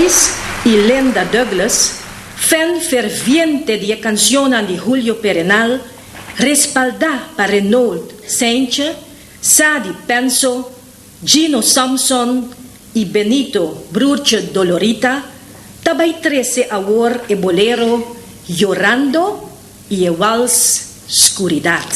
Croes y Lenda Douglas, fan ferviente di e cancionnan di Julio Perrenal, respaldá pa Renold Seintje, Sadi Penso, Gino Samson y Benito Broertje Dolorita, ta bay trece awor e bolero Llorando y e wals Scuridad.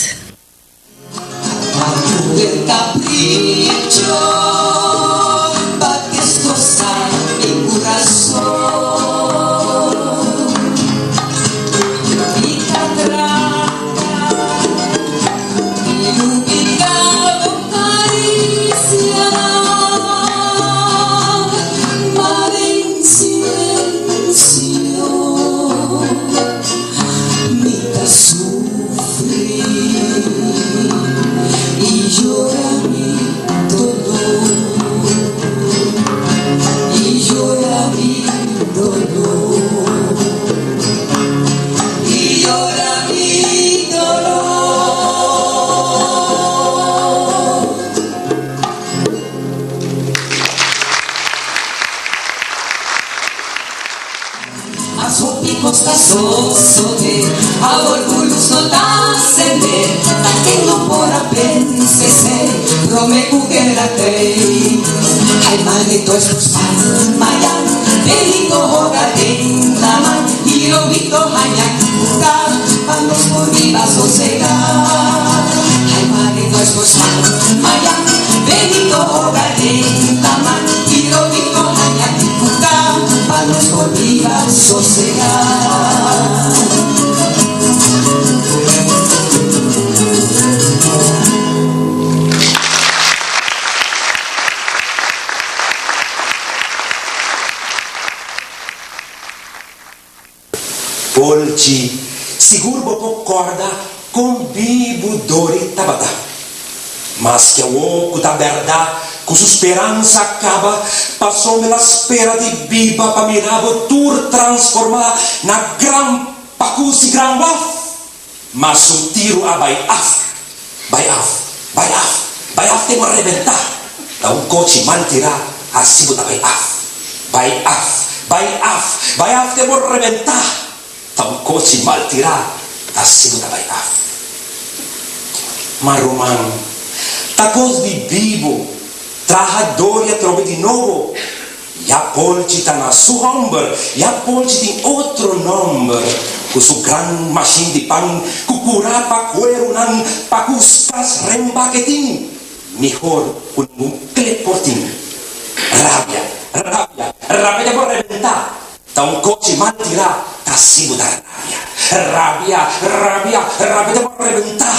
Mas hopi kos ta sosodé awor ku lus no ta sendé. Ta ken no por a pensa esei promé ku guera t'ei? Ai maldito es por San Mayan, Benito hoga den laman, Hirohito haña kuka pa nos por biba sosegá. Ai maldito es por San Mayan, Benito hoga den laman, Hirohito haña kuka pa nos por biba sosegá. Polchi, sigur bo por kòrda kon bibu Dori tabata. Maske awor ku ta bèrda ku su speransa a kaba, pasobra el a spera di biba pa mira bo tur transformá na gran pakus i gran waf. Ma su tiru a bai af, bai af, bai af, bai af te bo rebentá. Ta un kochi mal tirá, asi bo ta bai af, bai af, bai af, bai af te bo rebentá. Ta un kochi mal tirá, asi bo ta bai af. Ma ruman, ta kos di bibo, traha dor i atrobe di nobo. Ya Polchi ta na su homber, ya Polchi tin otro nomber, cu su gran mashin di pan, cu cura pa cuerunan, pa cu stas rembake tin, mihor cu ningun klep por tin. Rabia, rabia, rabia ta por rebenta, ta un cochi mal tira, ta haci bo ta rabia. Rabia, rabia, rabia ta por rebenta,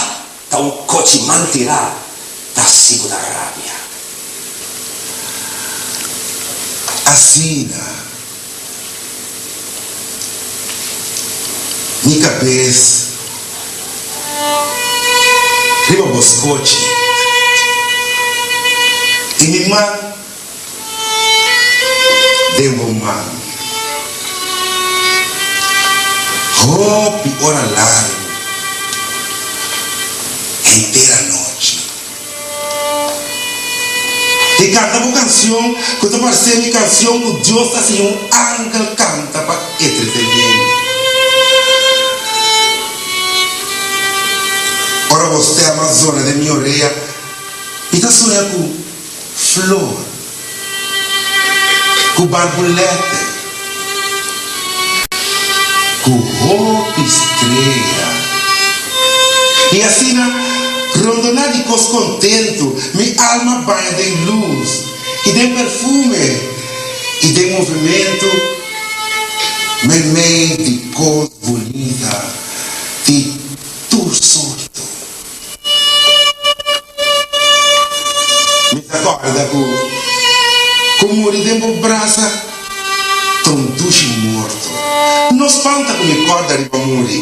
Ta un kochi mal tirá ta hasi bo ta rabia. Asina mi kabes riba bo skochi i mi man den bo man. Hopi ora largu, henter anochi. I kanta bo kansion ku ta parse mi kansion ku Dios ta hasi un angel kanta pa entretené mi. Ora bo stèm a zona den mi orea, mi ta soña ku. Flor ku barbulete ku hopi strea i asina rondoná di kos kontentu mi alma baña den lus i den perfume i den movimentu meimei di kos bunita di tur sorto. Mi ta kòrda ku ku muri den bo brasa ta un dushi morto. No spanta ku mi kòrda riba muri,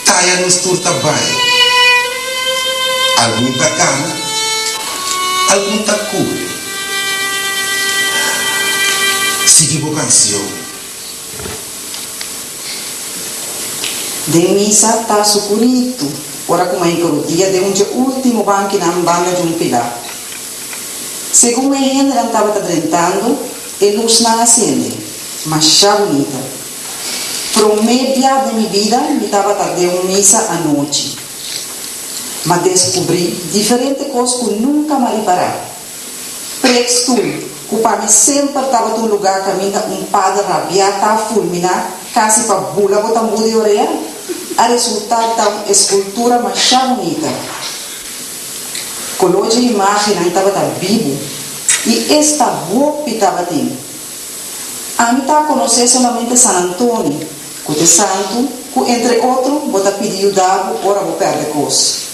taya nos tur ta bai. Algun ta kana, algun ta kuri. Sigui bo kansion. Den misa ta sucuritu ora cu m'a introducia den un dje ultimo bankinan banda dje un pilar. Segun e hendenan tabata drentando, E lusnan a sende. Masha bunita. Promé bia den mi bida mi tabata den un misa anochi. M'a deskubrí diferente kos ku nunka m'a ripará. Preekstoel, ku pa mi semper tabata un lugá kaminda un pader rabiá ta fulminá kasi pa bula bo tambú di orea, a resultá ta un eskultura masha bunita. Koló dje imágennan tabata bibu i esta hopi tabatin. Ami ta konosé solamente San Antoni, ku ta e santu ku entre otro bo ta pidi yuda bo ora bo pèrdè kos.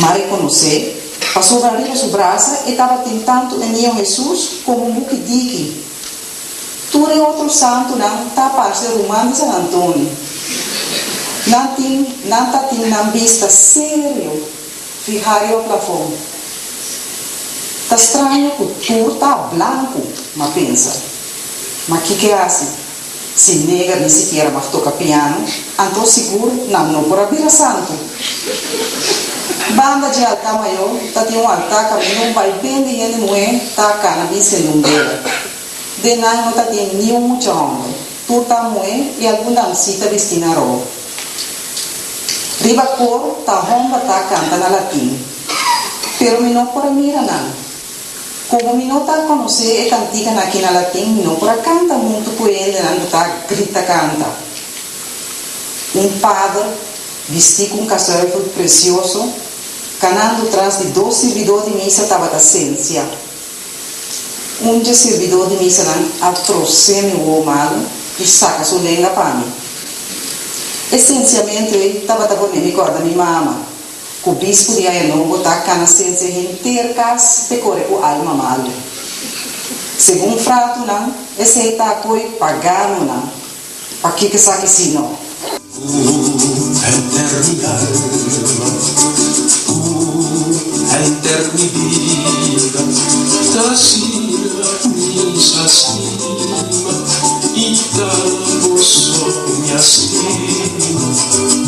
M'a rekonosé, pasobra riba su brasa e tabatin tantu e Niño Hesus komo un buki diki. Tur e otro santunan ta parse ruman di San Antoni. Nan tin nan ta tin nan bista serio fihá riba plafon. Ta straño ku tur ta blanku, m'a pensa. Ma kiko e hasi? Si neger ni sikiera mag toka piano, anto sigur nan no por a bira santu. Banda dje altá mayó ta tin un altá kaminda un bai ben di hende muhé ta kana bin sende un bela. Den nan no ta tin niun mucha hòmber, tur ta muhé i algun damsita bistí na rou. Riba kor ta hòmber ta kanta na latin, pero mi no por a mira nan. Komo mi no ta konosé e kantikanan aki na latin, mi no por a kanta huntu ku e hendenan ku ta grita kanta. Un pader, bistí ku un kasuifel presioso, kanando tras di dos sirbidó di misa tabata sensia. Un dje sirbidó di misanan a trosé mi wowo malu i saka su lenga pa mi. E sensiamentu ei tabata pone mi kòrda mi mama. Ku bispu di Aña Nobo ta kana sensia henter kas p'e kore ku alma malu. Segun fratunan, esei ta koi paganonan. Pakiko esaki si no? Ku henter mi alma, ku henter mi bida, ta sirba misa stima i ta bo so mi a stima.